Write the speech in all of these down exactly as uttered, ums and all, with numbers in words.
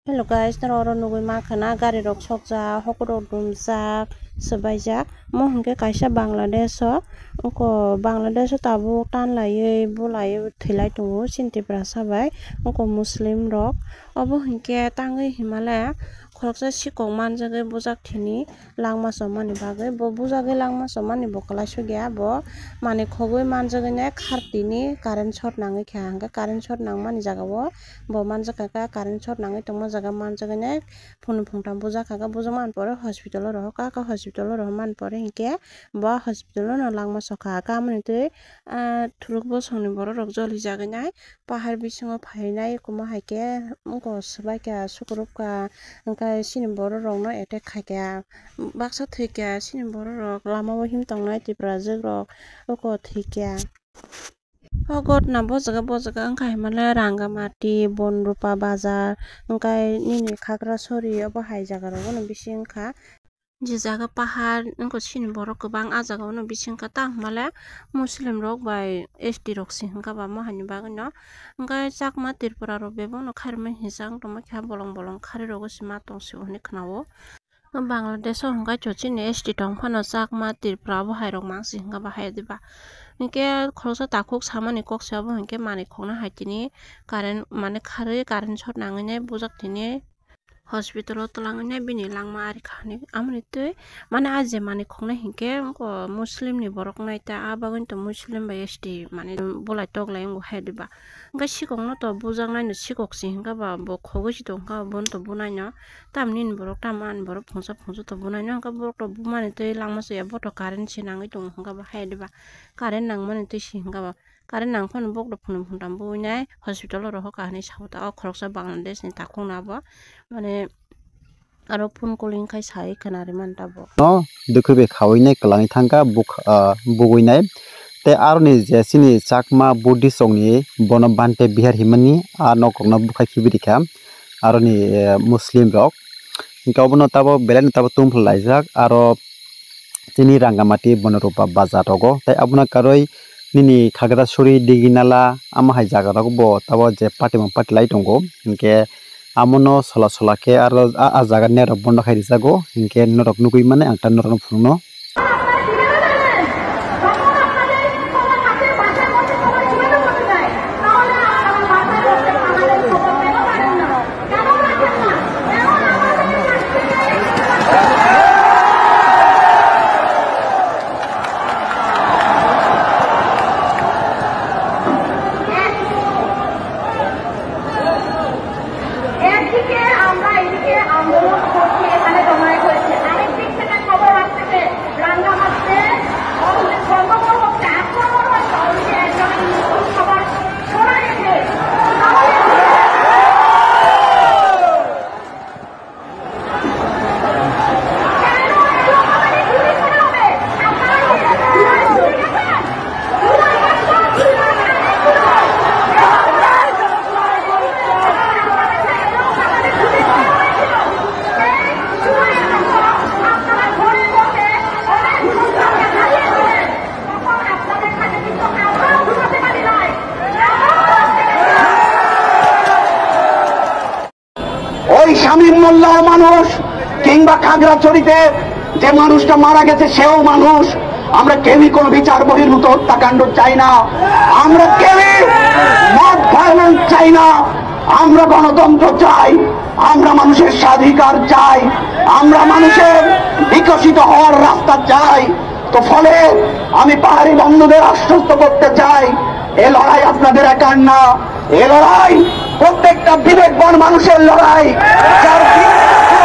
Hello guys, norok oro nugwi mankha na gari rok sokjak, hokurok dumjak, swbaijak. Mo hinkhe kaisa Bangladesh o, oko Bangladesh o tabuk tan laiwi bulaiwi thwilai tongo chini Tiprasa bai, oko Muslim rok. Obo hinkhe tangwi himale khoroksa sikok manjagwi bujak thini langma chomani bagwi. Bo bujagwi langma chomani bo kwlai sugya, bo manwi khogwi manjagwi nai khartini current short nangwi kha, hinkhe current short nangmani jagao bo manjakha kha, current short nangwi tongma jaga manjagwi nai phunu phungtham bujakha kha, bujakmani pore hospital o rohorkha kha, hospital o rohormani pore hinkhe bo hospital o no langma sokha kha. Amoni twi, ah, thuluk bosongni borok rok jolijagwi nai pahar bisingo phainai, kwma hai khe wngkha swbaikha, sukurubkha, hwnkhe chini borok rokno attack khaikha, baksa thwikha chini borok rok, lama o him tongnai Tiprajwk rok oko thwikha. O gotna bo jaga, bo jaga wngkha himale Rangamati, Bonrupa Bazar, hwnkhe nini Khagrasori obo hai jaga rogo no bisingo wngkha. Je jaga pahar wngkha chini borok kwbang, ah jaga o no bisingo wngkha, tamo himale Muslim rok bai S T rok se wngkha ba, mo haini bagwi no. Hwnkhe Chakma Tripura rok bebak no khairokma hinsa wng tongma khe, bolong bolong kharwi rogo se ma tong se hwnwi khna o. Bangladesh o hwnkhe chini S T tong phano Chakma Tripura bo hai rok mang se hwnkha ba hai diba. Hwnkhe khoroksa takhuk samani kok se abo hwnkhe manwi khokna hai tini current mane kharwi current short nangwi nai bujak tini hospital o twlangwi nai bini langma ari kha hwnwi. Amoni twi mane ah je manwi khoknai hinkhe wngkha Muslim ni borok nai ta, ah bagwi to Muslim bai S T mane bulai tok lai wngo hai diba. Hwnkhe sikok no to bujak nai no sikok se hwnkha ba bo khogwi se tong kha, bo no to bunai no. Tamni ni borok, tamo ani borok phungsa phungsa to bunai no, hwnkhe borok to bumani twi langma soya, bo to current se nangwi tongo hwnkha ba hai diba, current nangmani twi se hwnkha ba, current nang phano borok to phunuk phuntam buinai hospital o rohor kha hinwi sao ta. O khoroksa Bangladesh ni takhuk no abo, mane aro phone calling khai sai khna rimani tabuk. No dukhu bai khawi nai kwlangwi thangkha buk-, ah, bugwi nai. Tei aroni je chini Chakma Buddhist rokni bono Bhante Bihar himani a nok rokno bukhai khibi rikha. Aroni, eh, Muslim rok. Hinkhe obono tabuk belai no tabuk tungphla laijak. Aro chini Rangamati Bonorupa bazar rogo. Tei abono karwi nini Khagrasuri, Diginala, ama hai jaga rogo bo tabuk je patimung patilai tongo. Hinkhe amono sola sola khe aro a, a jaga net rok bondo khai rijago. Hinkhe norok nugwi mano, ang ta norokno phunukno. একদিকে আমরা এদিকে আন্দোলন করছি, এখানে জমায়েত হয়েছি, আরেক দিক থেকে খবর আসছে যে রাঙ্গামাটিতে সর্বমোট আক্রমণ হয়েছে, অফিসে একজন সবার শোনা গেছে। ওই শামীম মোল্লাও মানুষ, কিংবা খাগড়াছড়িতে যে মানুষটা মারা গেছে সেও মানুষ। আমরা কেউই কোনো বিচার বহির্ভূত হত্যাকাণ্ড চাই না, আমরা কেউই মব ভায়োলেন্স চাই না, আমরা গণতন্ত্র চাই, আমরা মানুষের স্বাধিকার চাই, আমরা মানুষের বিকশিত হওয়ার রাস্তা চাই। তো ফলে আমি পাহাড়ি বন্ধুদের আশ্বস্ত করতে চাই, এ লড়াই আপনাদের একার না, এ লড়াই প্রত্যেকটা বিবেকবান মানুষের লড়াই। যার বিবেক আছে,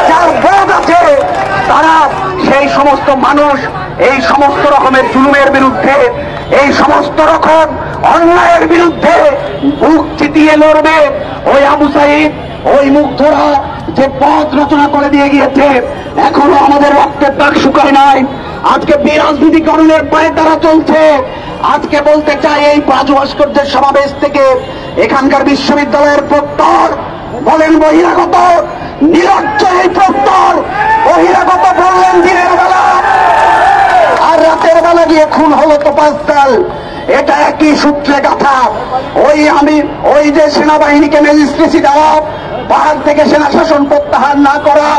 যার বোধ আছে, তারা সেই সমস্ত মানুষ এই সমস্ত রকমের জুলুমের বিরুদ্ধে, এই সমস্ত রকম অন্যায়ের বিরুদ্ধে বুক চিতিয়ে লড়বে। ওই আবু সাইদ, ওই মুগ্ধরা যে পথ রচনা করে দিয়ে গিয়েছে, এখনো আমাদের রক্তের দাগ শুকায় নাই। আজকে বিরাজনীতিকরণের পায়ে তারা চলছে। আজকে বলতে চাই, এই প্রাজু ভাস্কর্যের সমাবেশ থেকে এখানকার বিশ্ববিদ্যালয়ের প্রক্টর বলেন বহিরাগত, নিরজ্জ এই প্রক্টর বহিরাগত বললেন দিনের বেলা, আর রাতের বেলা গিয়ে খুন হলো তো পাঁচতাল। এটা একই সূত্রে গাথা। ওই আমি, ওই যে সেনাবাহিনীকে ম্যাজিস্ট্রেসি দেওয়া, পাহাড় থেকে সেনা শাসন প্রত্যাহার না করা,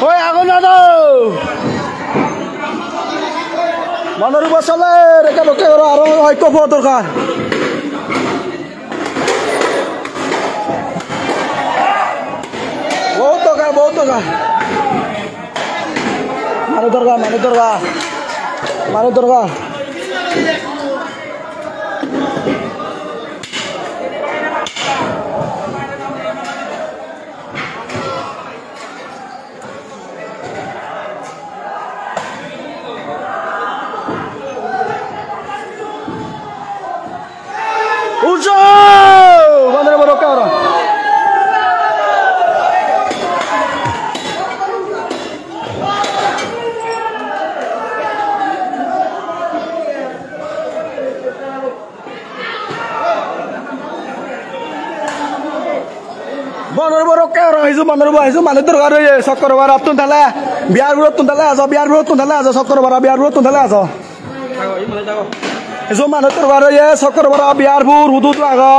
ওই আগুন না দাও। Bandaruba soler, ekka lokke aro, aro hoyekko bo dorkar. Bahut dorkar, bahut dorkar. Manuj dorkar, manuj dorkar. Manuj dorkar. Ujo! Bandar borok ka oro. Bandaruba rokke oro hisu, Bandaruba hisu, manuj dorkar oye, Sokkor bara tun thale, Biyarpur tun thale aso, Biyarpur tun thale aso, Sokkor bara Biyarpur tun thale aso. Hisu manuj dorkar oye, Sokkor bara Biyarpur hudu hudu ago,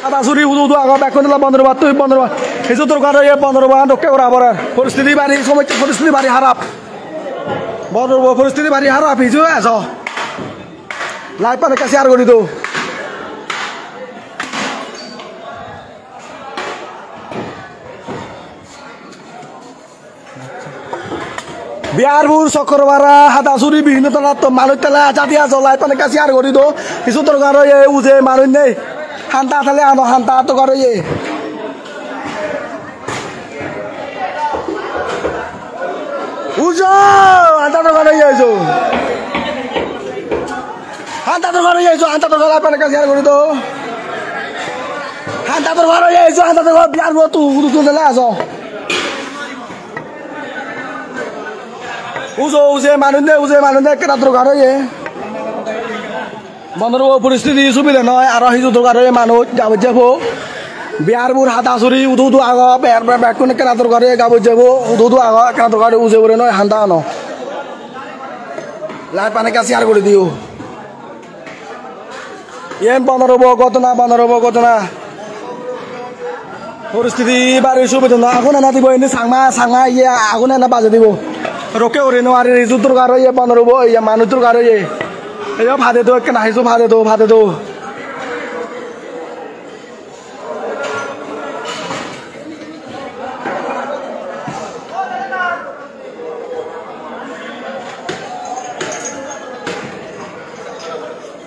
Hadasuri hudu hudu ago, bekkun thale Bandaruba tui Bandaruba. Hisu dorkar oye, Bandaruba rokke ora bore. Poristiti bari, somoi poristiti bari harap. Bandaruba poristiti bari harap hisu aso. Live panel ka share gori do. Biyarpur, Sokkor bara, Hadasuri, bibhinno tola to manuj tala jadi aso, live panel ka share gori do. Hisu dorkar oye, uje manuj nei. Hanta thale ano hanta dorkar oye. Ujo, hanta dorkar oye ujo. Hanta dorkar oye ujo, hanta dorkar live panel ka share gori do. Hanta dorkar oye ujo, hanta dorkar Biyarpur tu, tu, tu, tu, tu, aso. Ujo, uje manuj nei, uje manuj nei, ekka dorkar oye. Bandaruba poristiti subida noi, aro hisu dorkar oye manuj, gabujje bo. Biyarpur Hadasuri hudu hudu ago, ber, ber, bekkun ekka dorkar oye, gabujje bo, hudu hudu ago, ekka dorkar oye, uje bore noi, hanta ano. Live panel ka share gori diyo. Yen Bandaruba ghotona, Bandaruba ghotona. Poristiti bari subida no, agun ana dibo, ini sangma, sangma, iye, agun ana baje dibo. Rokke uri no, ari risu dorkar oye, Bandaruba, iye, manuj dorkar oye. Eyo, phade do, ekkena hisu phade do, phade do.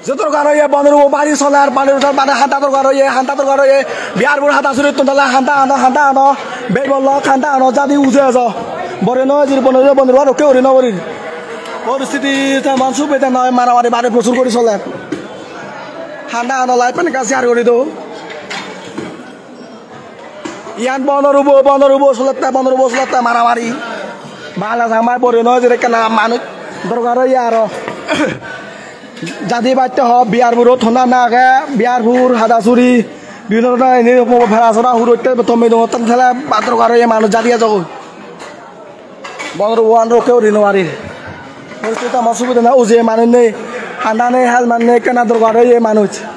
Joto dorkar oye, Bandaruba bari solar, Bandaruba bana hanta dorkar oye, hanta dorkar oye, Biyarpur Hadasuri tun thale hanta ano, hanta ano, bebol lok hanta ano, jadi uje aso. Bore no, jiri bono, Bandaruba rokke uri no uri. Poristiti ta mansuk bete noi, maramari bari prochur gori soler. Hanta ano live panel ka share gori do. Iyan Bandaruba, Bandaruba sulatta, Bandaruba sulatta maramari. Bala samai bore no jere kana manuj dorkar oye aro. Jadi batte ho Biyarpur thona na ke, Biyarpur, Hadasuri, bibhinno na ini Pherasora hurotte tomei dongo tan thale ba dorkar oye manuj jadi ajogo. Bandaruba rokke uri no ari. Poristiti tamo subida no uje manuj nei. Handa nei, helmet nei, kena dorkar oye manuj.